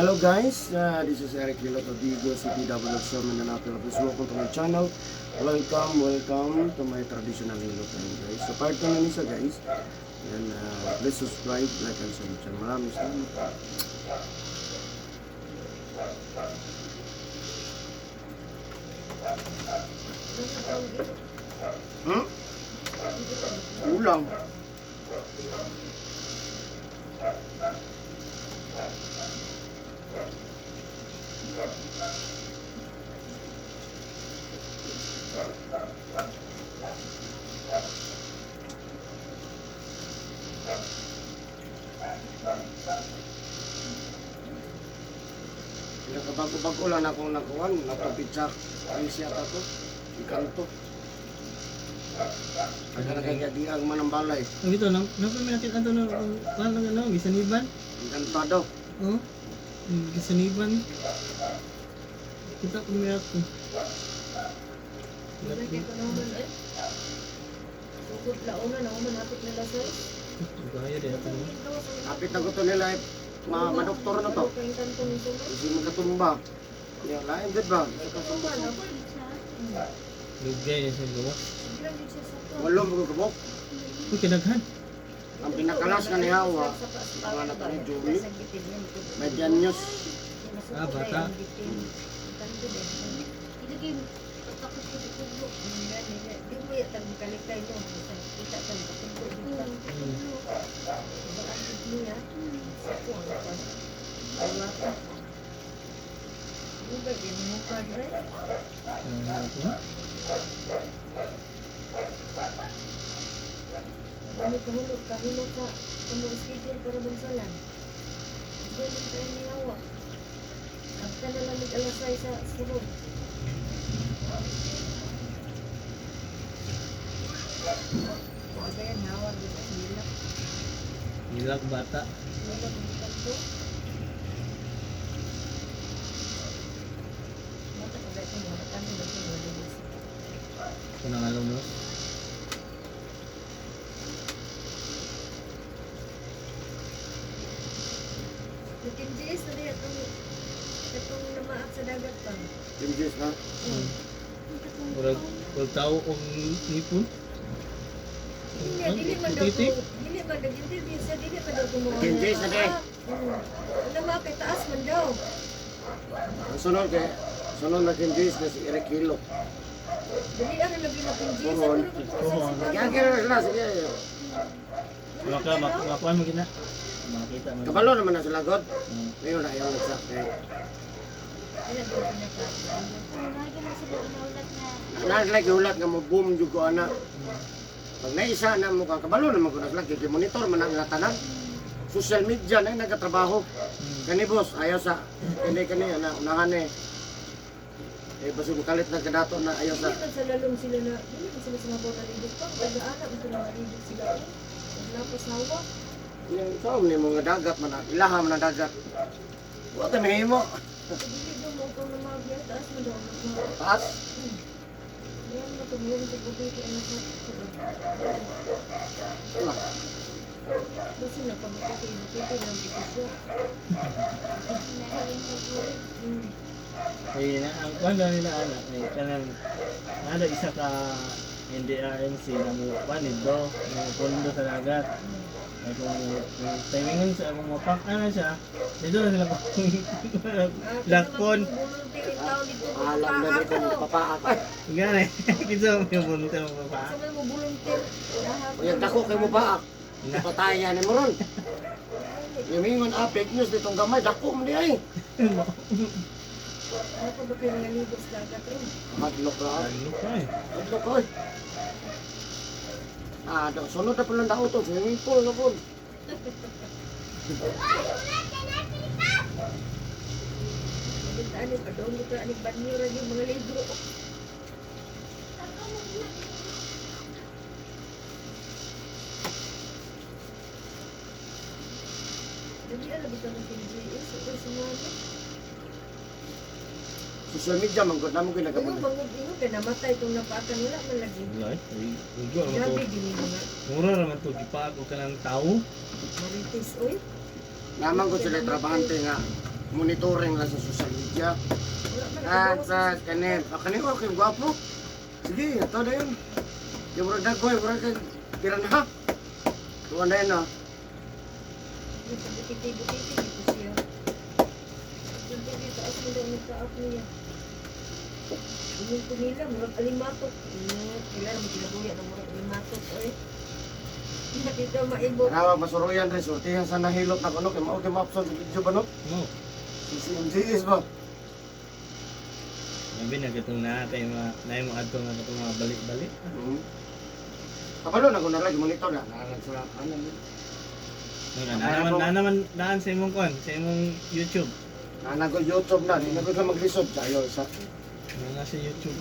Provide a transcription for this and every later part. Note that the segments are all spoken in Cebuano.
Hello guys, this is Eric Hiloto Digo, CPW of Mindanao, Philippines. Welcome to my channel. Welcome, welcome to my traditional Hilot time, guys. So part na nisa, guys. And please subscribe, like and share. Maraming salamat. Ulang. Pinakabago-bago lang akong nakuhan, natupitsa, ay siya ta to, ikanto. Nagkakagadiang man ang balay. Ang ito, nang nang natin ato na ano ano gisaniban. Encantado. Oh. Gisaniban. Kita ko niya ako. Lagi ko naman eh. Sugod launa na man hapit na lasay. Gaya din ato. Kapit na ko to nila eh, madoktor na to. Kay kanto ni sulod. Kasi magkatumba. Ya, lain dyan ba? Katumba na. Lugay ni sa gawa. Walo mo kabok. Uy, kadaghan. Ang pinakalas nga ni Hawa, mga na ni Julie, may Janyos. Ah, bata. Di mo yata makalikay no. Kita ka nakatumbo dito. Baka niya. Sa ko ang pa. Wala ka. Buga din mo ka dre. Ano to? Ano kahulog kahulog ka. Kamo schedule para bansalan. Ganun tayo ni Hawa. Abta na lang mig alas 6 sa sulod. Kaya hawa di ba nila? Nilak bata. Nila gumikan to. Mata ko dahil mga kami ba ito wala di Kunang alam mo. Nakinjis na diya itong itong namaak sa dagat pa. Janyos na. Murag murag tao og ngipon. Hindi, dili man daw Titik. ko, dili man daw, interview siya, dili man daw kumuha. Nakinjis na di. Ang namaak kay taas man daw. Ang sunod kay, sunod na Janyos na si Eric Hilo. Dili ang lagi nakinjis. Pohon. Pohon. Kaya kaya na sila, sige. Maka makuan mo gina. Makita mo. Kabalo naman na sila, God. Ngayon na ayaw nagsakay. Naglag ulat nga mo boom jud ko ana. Pag naisa na mo ka kabalo naman ko na sila kay monitor man ang tanan. Social media na nagatrabaho. Kani boss, ayaw sa kani kani ana unahan eh. Eh basta makalit na kadato na ayaw sa Dili man sa lalong sila na, dili man sila sa mga nalibot pa. Taga-anak man sila nalibot sila. Naglapas hawa. Yung sa ni mga dagat man na, ilaha man ang dagat. Wa ta mahimo. Dili daw mo itong namaak niya, taas man daw. Namaak. Taas. Yan, matumuhin sa bukit, ano sa Wala. Kasi napabukit, bukit lang ito siya. Ay na ang kuan na nila ana ay kanang nada isa ka NDRMC na mo kuan dito mo pondo sa dagat. Ay kung timingon sa akong mapak ana siya dito na sila lakon. Volunteer in town dito. Alam na di ko papaak. Ay, Gani kinsa mo yung volunteer mo pa. Sa may mo volunteer. uyag dako kay mo paak. Patayan ni mo ron. Yung ingon ah, fake news ditong gamay dako man di ay. Ano pa ba kayo naligo sa dagat ron? Madlok ra. Ano ka eh. Madlok oy. Ah, daw sunod na pulang daw to, swimming pool na po. Kita ani pa doon dito ani banyo ra yung mga ligo. Dali alam ito ng PGS, ito sa mga Social media man gud namo Ingon ginagabot. bangod ingon kay namatay itong napakan wala man lagi. Wala eh. Ay, ugo naman to. Grabe gini mga Mura raman to gipaag og kanang tao. marites oy. Naman gud sila trabahante nga Monitoring lang sa social media. Wala man Ah, nakabawas sa kanin. Ah, kanin ko, kay gwapo. Sige, ito na yun. Yung murag dagoy, murag kay piranha. Tuwa na yun, ah. Butiti-butiti dito siya. Dito dito as mo daw nagkaap niya. Yung kumila, murag alimatok. Kila naman kinabuya na murag alimatok. Oy. Dito maibo. Tanawa, masuruyan rin. Surtihan sa nahilot na kuno. Kay mao kay ma-upload sa video ba no? No. CCMGS ba? Labi na katong naa kay mga naay mo adto nga katong mga balik-balik. Kabalo na kung nalagi monitor na. Naalag sila. Ano yun? Nga na naman daan sa imong kon, sa imong YouTube. Nanago YouTube na. Di na ko sila maglisod. Sayo sa. Na sa YouTube.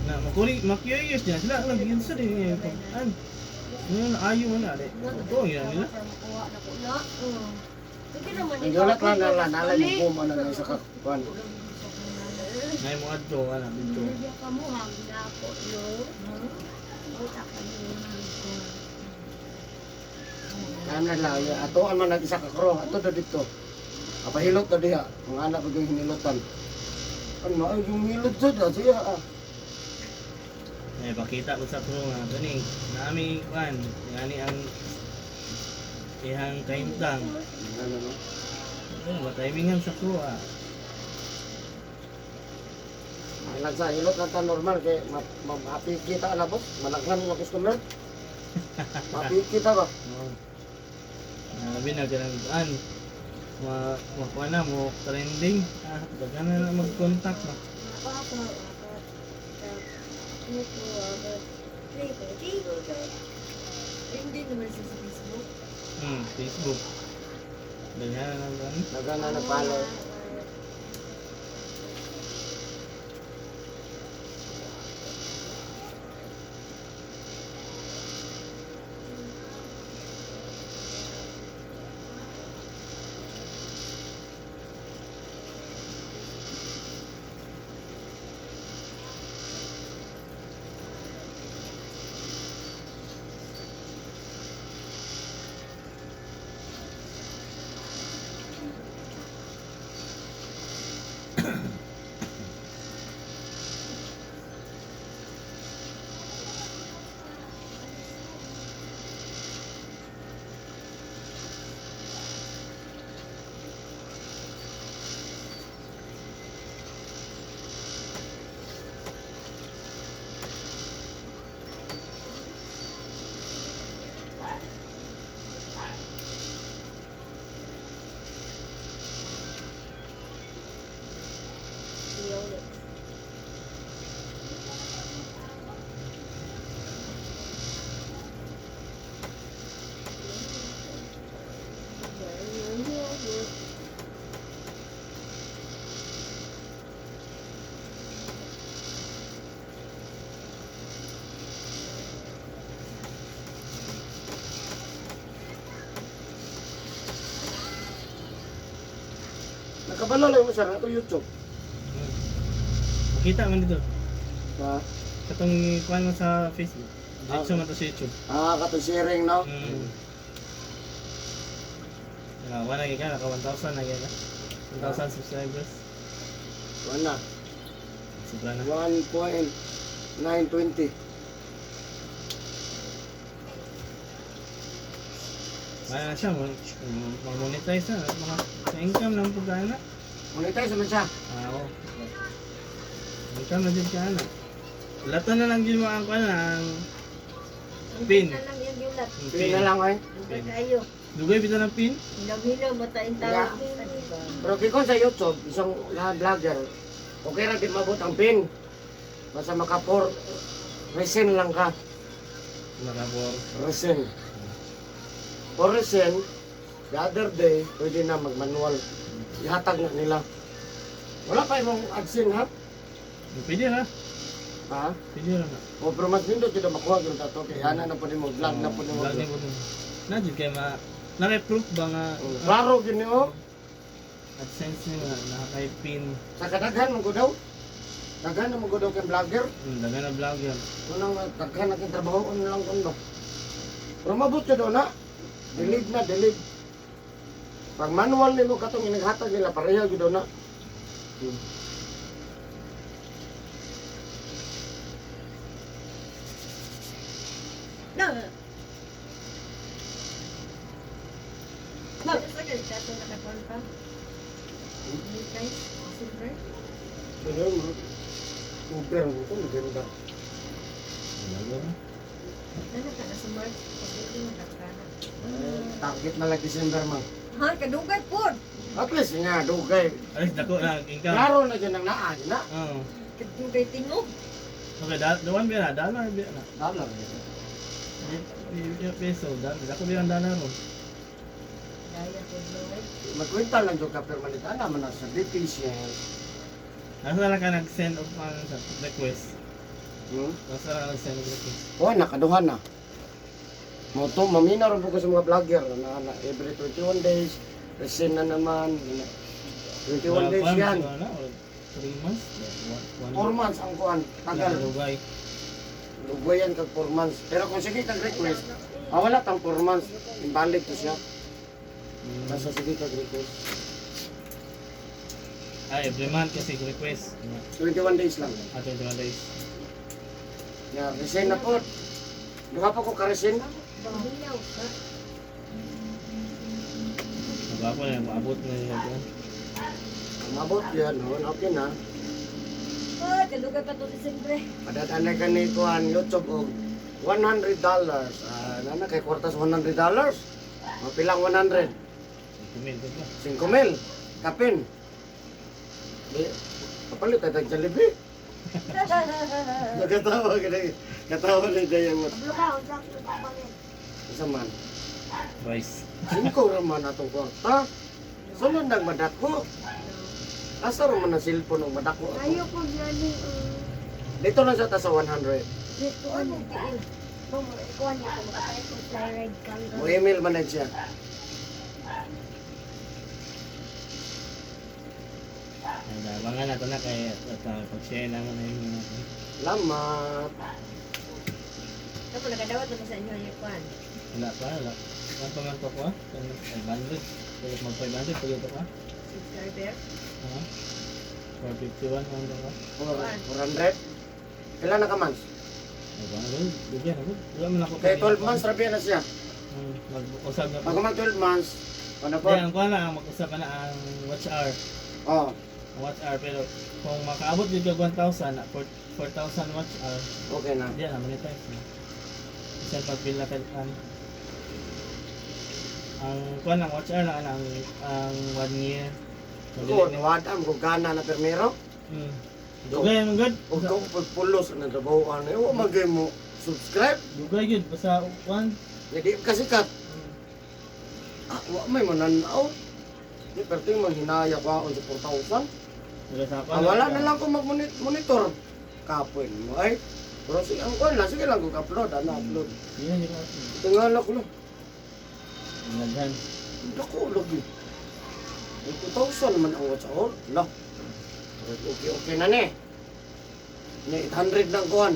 Na makuri ma-curious niya sila lang yun sa din ngayon. An. Ngayon ayo mo na dai. Ito yun nila. Makuha na ko na. Hindi naman Ang gulat lang nala. Nala yung boom. Ano na isa kakuan. Naay mo adto ana dito. Hindi ka mo hagna ko, no? Buta ka mo. Ano lang. Ato ang man isa ka kro. Ato na dito. Kapahilot na diha. Mga anak ko yung hinilotan. Ano ay yung hilot sa da siya ah. Ay pakita ko sa crew nga kaning nami kwan ngani ang ihang kaimtang. Ano no? Ano ba timingan sa crew ah. Ay lang sa hilot lang ta normal kay mapiki ta na boss. Malaghan mo customer. Mapiki ta ba? No. Labi na ganang an ma makuha na mo trending ah daghan na lang mag-contact ba. Papa, Hindi naman siya sa Facebook. Facebook. Daghan na lang an. Daghan na nag-follow. Nakabalo lang mo sir ato YouTube. Makita man dito. Ha? Katong kuan mo sa Facebook. Diretso man to sa YouTube. Ah, katong sharing no. Wala ka naka 1,000 na gyud ka. 1,000 subscribers. Wala. Sobra na. 1.920. Wala na siya mo mag-monetize na mga sa income lang pud na. Monetize man siya. Ah, oo. Income na jud ka na. Lata na lang jud mo ang kuan ang Ang Pin. na lang yung yulat. ang Pin na lang ay. Dugay kayo. Dugay bitaw ng pin? Hilaw-hilaw mata yung tao. Yeah. Pero kung sa YouTube, isang lahat vlogger, okay ra di mabot ang pin. Basta maka 4 resin lang ka. Naka Resin. 4 resin, the other day, pwede na mag-manual. Ihatag na nila. Wala pa imong AdSense ha? Pwede ra. Ha? Pwede ra na. O pero mas nindot kita makuha gyud ato kay ana na pud mo vlog na pud mo. Vlog na po nimo. Na jud kay ma na proof ba nga Klaro gyud ni oh. AdSense ni nga nakakay pin. Sa kadaghan mo daw. Daghan na mo daw kay vlogger. Daghan na vlogger. Unang daghan na kay trabaho on lang kuno. Pero mabot ka daw na. Delete na, delete. Pag manual nimo katong inaghatag nila pareha gyud daw na. Na. Na. Sa kay kato nakakuan pa. Guys, silver. Pero mo Uber mo ko maganda. Wala ba? Nana ka na sa March. Pagdating na ka na. Target na lang December man. Ha, kadugay pod. At least nga dugay. Alis dako na income. Klaro na dyan ang naa na. Oo. Kadugay tingog. Okay, duwan ba na? Dollar ba na? Dollar. Di peso, dollar. Dako ba ang dollar mo? Daya pod Lord. Magkwenta lang jud ka permanent ana man na sa deficient. Nasa lang ka nag-send of ano, sa request. Hmm? Nasa lang ka nag-send of request. Oh, nakaduha na. Mo to mamina ron po ko sa mga vlogger na, na every 21 days resin na naman. Na, 21 days yan. 3 months? 4 months ang kuan. Tagal. Lugay. Lugwayan kag 4 months. Pero kung sige kag request, wala tang 4 months. Invalid to siya. Basta sige kag request. Ah, every month kasi request. 21 days lang. Ah, 21 days. Ya, resign na po. Duha pa ko ka-resign. Banghilaw ka. Nagwapo na, maabot na yun. Yan. Umabot yan, no? Okay na. Ay, kadugay pa to December. Padatanay ka ni kuan YouTube og $100. Ah, nana kay kwartas $100. Mapilang 100? Tumil ko pa. 5 mil. Kapin. Di, kapalit ay tag Jollibee. Nagkatawa ka na. Katawa na dayang mo. Kablo ka, unsa ko papalit. Isa man. Rice. 5 ra man atong kwarta. Sunod nang madako. Asa ra man ang cellphone og madako ato? Ayo ko gani Dito lang siya ta sa 100. dito Ay, ano. mong tiil. Mo kuan niya ko makapalit ko fly ride kang. Mo email man na siya. Abangan na ito na kay at pag-share lang na yung mga. Salamat. Ako nakadawat naman sa inyo yung kuan. Wala pa, wala. Ano pa man ko ko? 500. Pwede mag 500 pag ito ka. Subscriber. Ha? 451 ang ka. 400. Kailan na ka months? Ay ba, bigyan ako. Wala man ako. Kay 12 months rabi na siya. Mag-usab na Pag man 12 months, ano po? Hindi, ang kuha na, ang mag-usab na ang watch hour. Oh, Ang watch hour, pero kung makaabot dito kag 1,000, na 4,000 watch hour, okay na. hindi na, monetize na. Isang pagpila ka, ang kuha lang, watch hour lang, ang 1 year. Ko, niwadam ko gana na permero. Dugay, ang good. Ug ko pagpulos na trabahoan. Eh, wa magay mo subscribe. Dugay yun, basta one. Hindi ka sikat. Ah, wa may mananaw. Di perting manghinaya ko ako sa 4,000. Wala sa ako. Ah, wala na lang ko mag-monitor. Kapoy mo ay. Pero sige, ang kuan lang, sige lang ko upload ano upload. Yun, yun. Tingala ko lang. Naghan. Dako lagi. Ay, 2,000 naman ang watch hour. La. Okay, okay na ni. Ni 800 na ang kuan.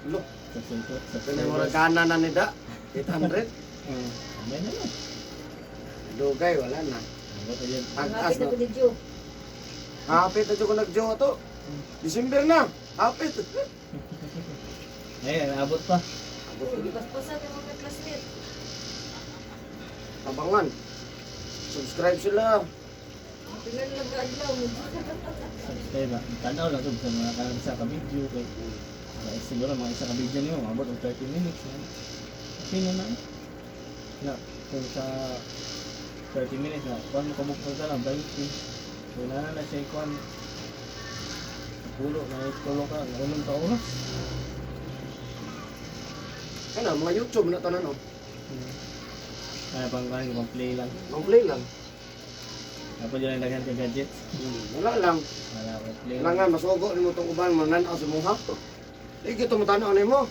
Lo, kani mo gana na ni da. 800. May na lang. Dugay wala na. Abot ayun. Tag-as Hapit na na. ko ni Joe. Hapit na jud ko nagjowa to. December na. Hapit. Ay, abot pa. Oh, gipaspasan ng mga classmate. Abangan. Subscribe sila. Pila na lang kaadlaw. Subscribe ba? Tanaw lang to sa mga kanang isa ka video kay kay siguro mga isa ka video nimo maabot og 30 minutes yan. Okay na na. Eh. Na kung sa 30 minutes na kuan mo kabuk ka lang 20. So na na siya kuan pulo na tulo ka unom ka oras. Kana mga YouTube na tanan oh. Ay pang kuan pang play lang. Mang play lang. Dapat yun ang daghan ka gadgets. Wala lang. Wala ko play. Kailangan masugo nimo tong uban mo nan sa muha. Di gyud mo tan-aw nimo.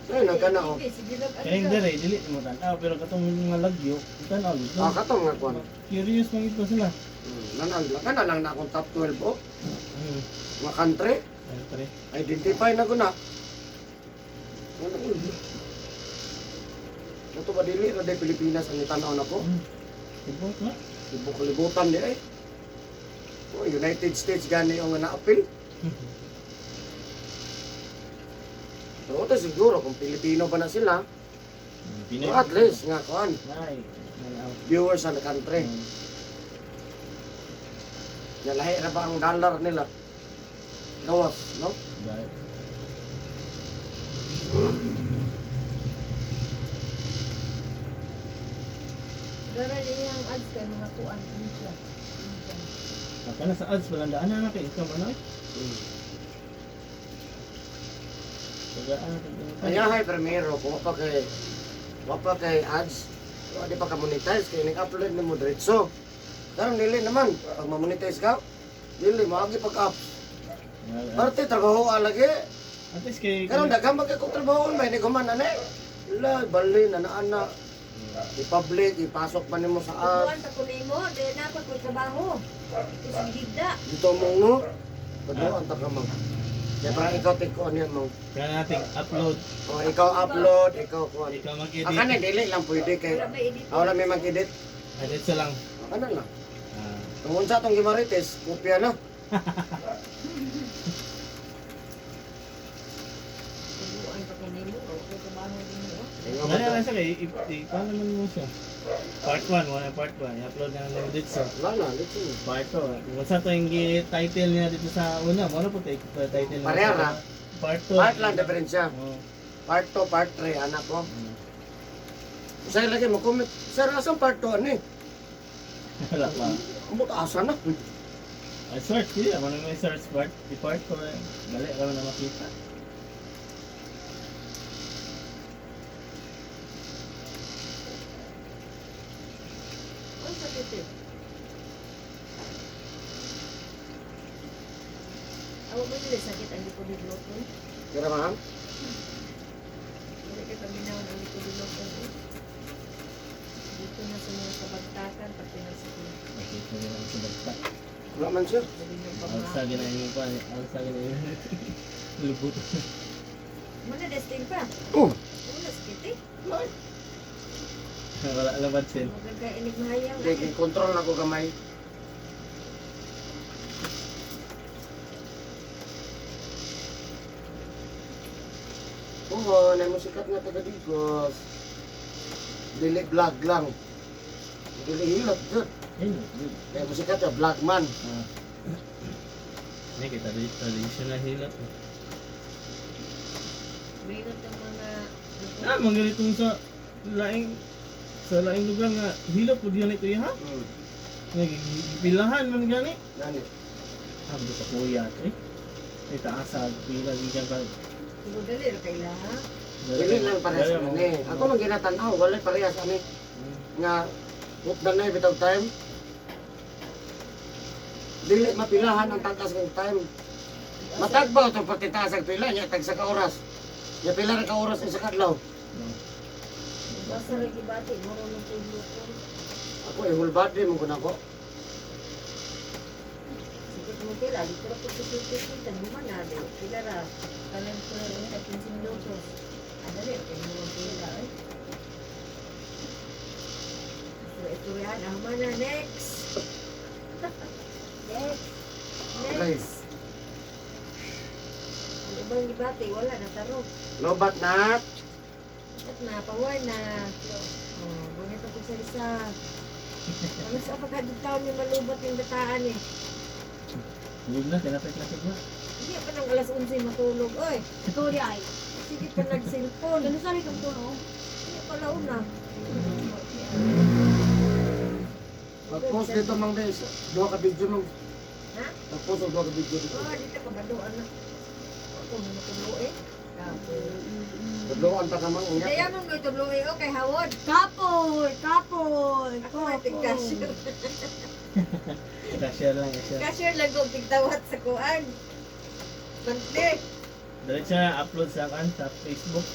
Ay nagkana oh. Okay, sige lang. Kaya hindi rin, dili mo tanaw pero katong mga lagyo, tanaw dito. Ah, katong nga kuan. Curious man ito sila. Nan lang kana lang na akong top 12 oh. Mga country Siyempre. identify na ko na. Ano ko? Ito ba dili ra day Pilipinas ang itanaw nako? Tibok na. Tibok kalibutan di ay. Oh, United States gani ang na-appeal. Pero ito siguro kung Pilipino pa na sila, Pinoy. o at least nga kuan, Nay. Nanaw. viewers sa country. Nalahi ra ba ang dollar nila? Gawas, no? Dahil. Gara niya ang ads kay mga kuan India. India. Baka na sa ads, walang daan na kay income ano eh. Tagaan na kay income. Kaya hay primero kung wa pa kay ads, wa di pa ka monetize kay ning-upload nimo diretso. Karon dili naman pag ma-monetize ka, dili maagi pag apps. Parte trabaho lagi. At least kay... Karon daghan ba kay kong trabaho may ni kuman ani. La bali na naana. I-public, ipasok pa nimo sa Tubuan ads. ta ko nimo, dahil na pa ko trabaho. Ito sa higda. Dito mo no. Paduan ta ka mo. Kaya parang ikaw tigkuan yan mo. Kaya natin upload. O ikaw upload, ikaw kuan. Ikaw mag-edit. Ang kanin dili lang pwede kay Wala ba edit? wala may mag-edit. Edit sa lang. Ang kanan lang. Ah, Kung unsa tong gimarites, kopya na. Tubuan ta ko nimo, o ko trabaho nimo. Ingon Wala ba lang siya kay paano naman mo siya? Part 1, wala part 1. I-upload na lang dito sa to? Wala, dito. part 2. Kung sa to yung title niya dito sa una, mo po title niya. Pareha ra. Part 2. Part lang diferensya. Oo. Part 2, part 3, anak ko. Usay lagi mo comment. Sir, asang part 2 ani? Wala pa. Ambot asa na. Ay, search siya. Ano may search part? Di part 2. Eh. Dali, alam na makita. Oy, sakit eh. Awa mo nila sakit ang likod ni Gloton. Kira ma'am? Wala kay paminaw ang likod ni Gloton. Eh. Dito na sa mga kabagtakan, pati na sa kuya. Makita niya lang sa bagta. Wala man sir. Sabi niyo pa Ang mga. sa ginayin mo pa. Ang sa ginayin mo. Lubot. Muna destin pa. Oh, Wala sakit eh. Wala labad sin. Maganda inig mahayang. hindi control na ko gamay. Oo, na mo sikat nga taga Digos. Dili vlog lang. Dili hilot jud. Ayun. Yun. Kaya mo sikat nga vlog man. Ah. Hindi, kita traditional hilot. Mayroon tong mga Ah, mga sa laing lugar nga hilot pud yun ito ha. Nagpilahan man gani. Gani. Ah, sa kuya to eh. Ay taas sa pila gikan pa. Siguro dali ra kay laha. Dili lang parehas ani. Ako man ginatan-aw, wala parehas ani nga hupdan na bitaw time. Dili mapilahan ang tatas ng time. Matagbaw itong partitaas ang pila niya tag sa ka oras. Nya pila ra ka oras isa ka adlaw. Basta ra gibati mo ro nung tudlokon. Ako eh whole body mo kun ako. Sikot mo pila dito ra po sa kita human na di pila ra kanan ko ra sa 15 minutos. Ah, dali ra kay mo pila eh. So ito yan, ah, human na next. Next. Okay. Next. Ang ubang gibati wala na tarong. Lobat na. At na, pawar na. Oh, bonito po sa isa. Ano sa pagkadugtaon ni malubat yung bataan eh. Lubog na, tinapit-lapit na. Hindi pa nang alas 11 matulog. Oy, Ikaw di ay. sige pa nag-cellphone. Ano sa kang tulog? Hindi pa launa. Mag-post dito mang des. Duha ka video nung. Ha? Mag-post og duha ka video dito. Oh, dito ka baduan na. Ako na matulog eh. Kapoy. Tudloan pa ka mang unya. Kaya mo may tulog eh. Okay, hawod. Kapoy! Kapoy! Ako may tig-cashier. Cashier lang, cashier. Cashier lang kong tigtawat sa kuan. Monthly. Diretso na upload sa kan sa Facebook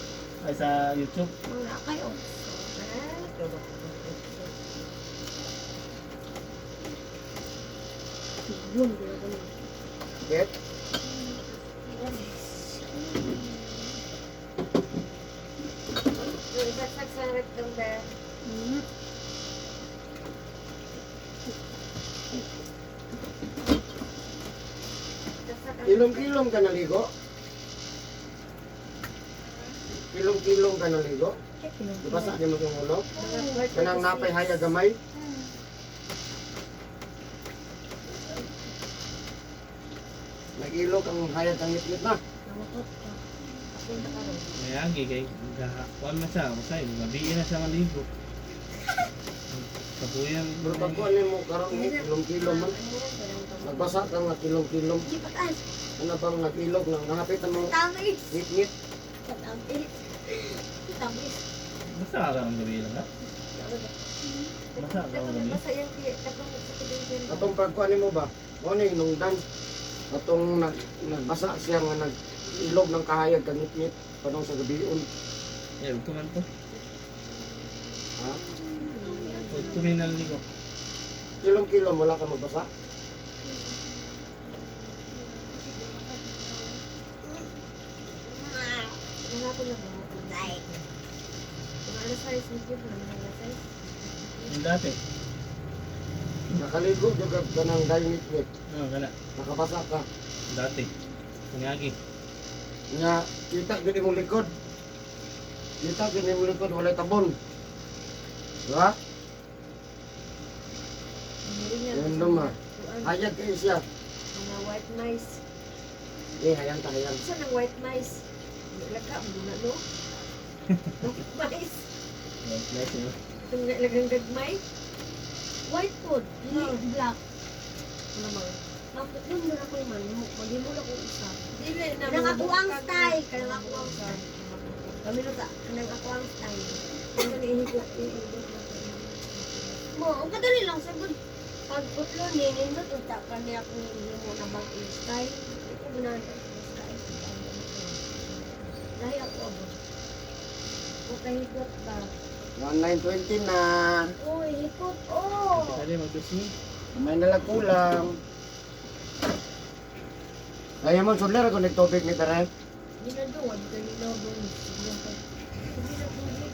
ay sa YouTube. Wala kayo. Ah, ikaw ba? Yun, gano'n na. Bet. So, isaksak sa rectum there. Ilong-ilong ka naligo? Ilong-ilong ka naligo? Ibasa ni mo yung ulo? Kanang napay haya gamay? Nag-ilog ang hayag ang ngit na. Namakot ka. Apunta ka ron. May agi kay gahakuan man siya, usay gabi na siya maligo. Kabuyan. Pero pag kuha mo karon kilong-kilong man. Nagbasa ka nga kilong-kilong. Di pataas. Ano bang nag-ilog nang nangapit mo Tamis. ngit-ngit? Tamis. Tamis. Basta ka ang gabi lang ha. Basta ka ang gabi. Basta yung kaya. Atong pagkuha nimo ba? Mo ni nungdan. Atong nagbasa siya nga nag-ilog ng kahayag kang ngit-ngit panong sa gabion. Eh, ito man to. Ha? Ito may naligo. Kilong-kilong wala ka magbasa? Nangako lang ako. Kung ano size, medyo na mga size. Yung dati. Nakaligo jud ka ng dahil ngit-ngit. Oo, kana. Nakabasa ka. Dati. Kanyagi. Nga kita gid imong likod. Kita gid imong likod walay tabon. Diba? Hindi Yan luma. Hayag kay siya. Mga white mice. Eh, hayang ta hayang. Isa ng white mice. Laka, mo na, no? White mice. Nice, no? Itong lagang gagmay. White food. Dili black. Ano mga? Bakit yun na ako man? Maghimo na ko isa. Dili na. Kanang ako ang style. Kanang ako ang style. Kami na ta. Kanang ako ang style. Ano ni ihigop, ihigop na ko. Mo, ang kadali lang sa good. Pag putlo ni nindot unta pa niya akong himo na bag style. Di ko ganahan sa style. Dahil ako abot. Makahigop ba? 1920 na. Uy, hikot oh. Kita din magdusmi. May nalang kulang. Kaya mo, sudler ako nagtubig ni Tare. Ginaduwag ka ni Nobong. Sige na tubig.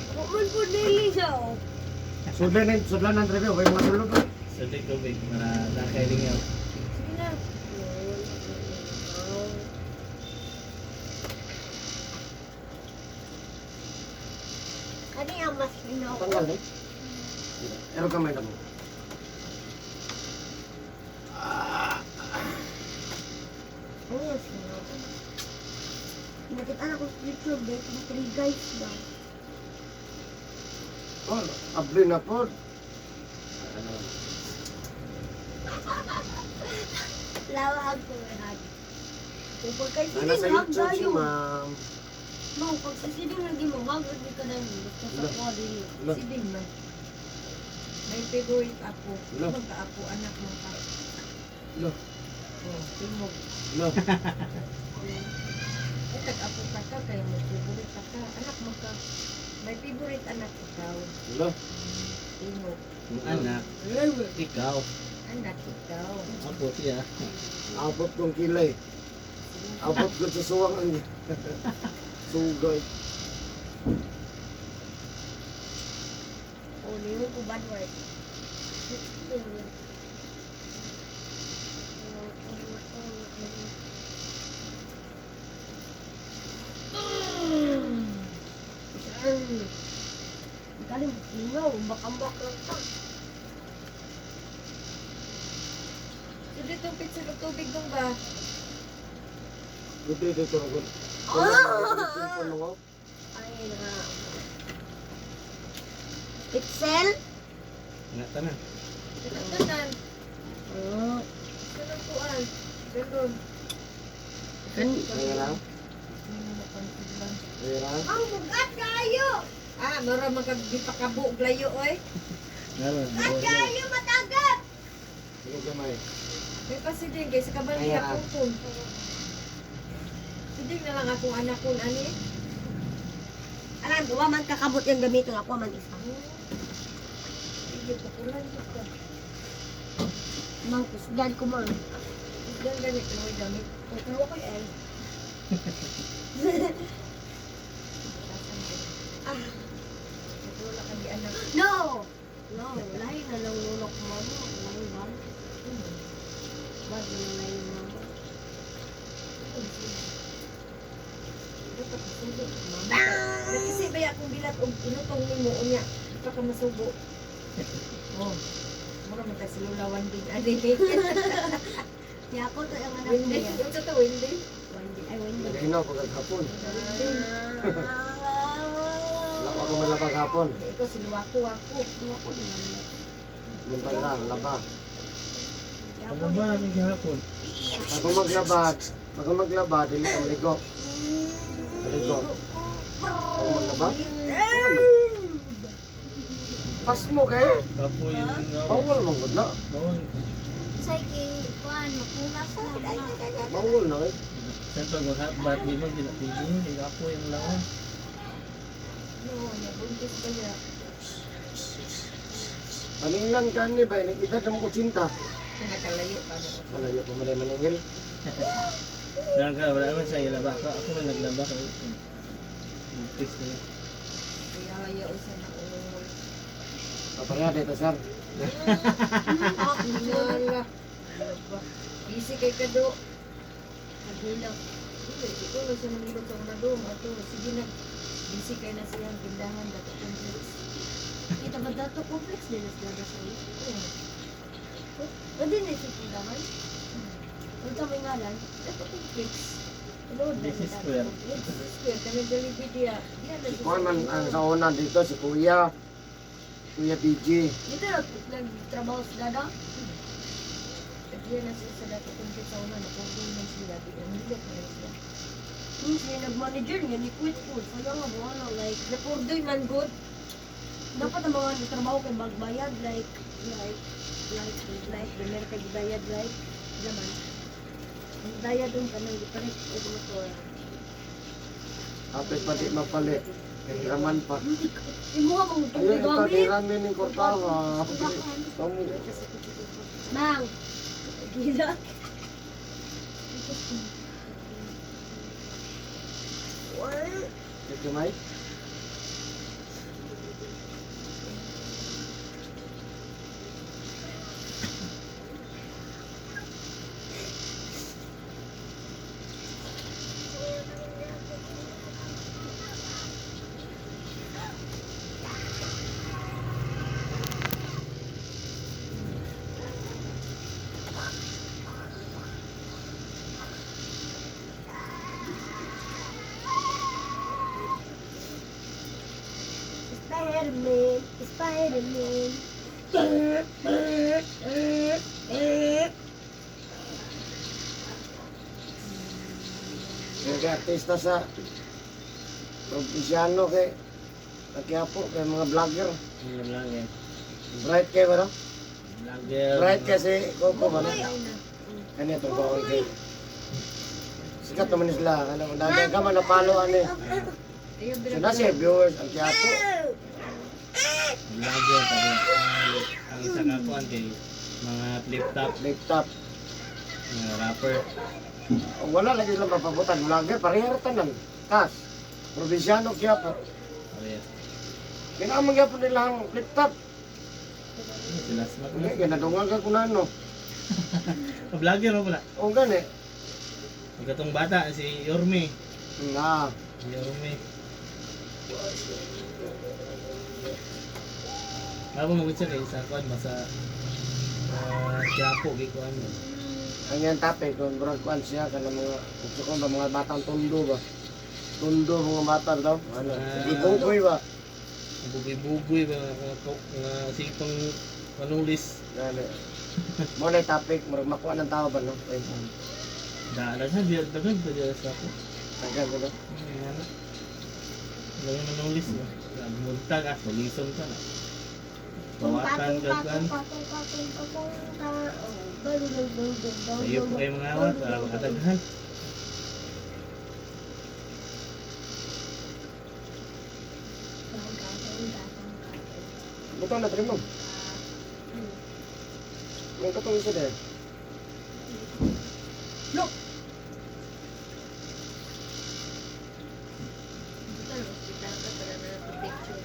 Ako man po dili siya oh. Sudler ni, sudler ng review. Kaya mga sulod. Eh. Sa take tubig para nakailingaw. Sige na. Kani ang mas linaw. Tanggal eh. Pero kamay na mo. Oo, mas linaw. Nakita na ko sa YouTube, eh, three guys daw. Oh, abli na po. Ano? Lawa ko hag. Kung pagkay Nana sa siling hag YouTube si dayo. ma'am. Mo, pag sa siling lagi mo hag di ka na gusto sa Ala. kuha dili. Ala. Si Ding man. May favorite ako. Lo. Magka-apo anak mo ka. Lo, Oh, tingog. lo. Ay, tag-apo ka ka, kaya may favorite ka ka. Anak mo ka. May favorite anak ikaw. Lo. Tingog. Kung anak, ikaw. Anak ikaw. Apo siya. Abot kong kilay. Abot ko sa suwang ang sugay. O, niyo ko bad word. Galing, lingaw, ambak-ambak lang ta. So dito pizza ng tubig dong ba? Dito dito ako. Ah! Ay, na. Pixel? Nga tanan. Tanan. Oh. Sa nang kuan. Ganun. Kaya lang. Kaya lang. Ang bugat kayo! Ah, mura magkagipakabog layo oy. Meron. Bugat kayo matagat! Sige kamay. May pasiding kay sa kabal Ay, niya ah. kung. Siding na lang akong anak kun ani. Alam, wa man kakabot yung gamiton ako man isa. Sige, pakulan jud ka. Mang kusgan ko man. Isdan ganit mo gamit. Pero ako eh. Ah, Wala ka di anak. no! No, lahi na lang lulok mama. Lahi ba? Ba, di na lahi mama. akong bilat og inutong nimo unya pa ka masubo. Oh. Mura man ta si Lola Wanding ani. Ya ako to ang anak Wendy, niya. unsa to Wendy? Wendy. Ay, Wendy. Naginaw ko kagahapon. Wala pa ko malaba gahapon. Ikaw si Luwako wako. Ako din naman. Buntag na, laba. Ya ako. Ano ba namin gihapon? Pag maglaba, dili ka maligo. Maligo. Pag maglaba, pas mo kayo. Kapoy yung awa. Bawal man gud na. Bawal. Say kay kuan makunas na. Bawal na eh. Saan pag maghatbat, di mo ginapigil, di kapoy ang laon. No, nabuntis pa niya. Maninglan ka ni ba, nag-edad na mo 80. Nakalayo pa no. Malayo pa man ay maningil. Dahil ka, wala naman siya ilaba ka. Ako man naglaba ka. Buntis na yun. Kaya haya usa na ungol. Papareha dito, sir. Wala. Busy kay kado. Naghilok. Dili, di ko lang siya namilog sa una dong. Ato, sige na. Busy kay na siyang tindahan dato complex. Kita ba dato complex din sa dada sa iyo? Pwede na siya tindahan. Unsa may ngalan? Dato complex. Tinuod na This is sa Dato square. Complex. Square kami Jollibee diya. Diya na Si siya Kuan sa man inyo. ang sa una dito, si Kuya. Kuya BJ. Dito na nagtrabaho si Dada. Diya na siya sa dato complex sa una. Napugol na sila. Di na nilok na siya. Siya nag-manager niya ni quit po. Sayang nga mo ano like Napurdoy man good. dapat ang mga nagtrabaho kay magbayad like meron kay bayad like naman. Ang bayad dun kanang gipalit og motor. Apit pa di mapalit. Kahiraman pa. Imuha mong Ayun, tubig ito, gamit. hiramin ng kortawa. Kamu. Mang. Gila. Ito, Mike. Spider-Man, Spider-Man. Yung kay artista sa probinsyano kay Nakiapo kay mga vlogger. Yung vlogger. Bright kay ba no? Vlogger. Bright kasi Coco ba no? Kani itong bawal kay. Sikat naman ni sila. Ano, dami ka man napalo ano eh. Ayun, So na siya viewers ang Quiapo. Vlogger. Sabi, ang isa ka kuan kay mga flip top, Flip top. mga rapper. Wala lagi sila mapabutan. Vlogger, pareha ra tanan. Tas. Probinsyano Quiapo. Parehas. Kinaamang gyapon nila ang flip top. Ano sila smart Hindi, na. ginadungan ka kung ano. Vlogger mo pala. O gani. Pagkatong bata, si Yorme. Na. Si Yorme. Bago mo siya kay sa kuan basta Quiapo kay kuan mo. Ang yan topic, kung murag kuan siya, kanang mga, gusto ko ba, mga batang tundo ba? Tundo mga bata daw. Ano? Ah. Ibugoy ba? Bugoy-bugoy ba mga mga sipang manulis. Gani. Mo na yung topic, murag makuha ng tao ba, no? Ay, Dala siya, di dagan pa diya sa ako. tagal ba? Ano na. Wala yung manulis no. Muntag ah, malison ka na. Bawatan ka kan. Sayo po kayo mga awat para makadaghan. Butang na, trim mo. May katong isa dahil. Dito na hospital ka para na picture.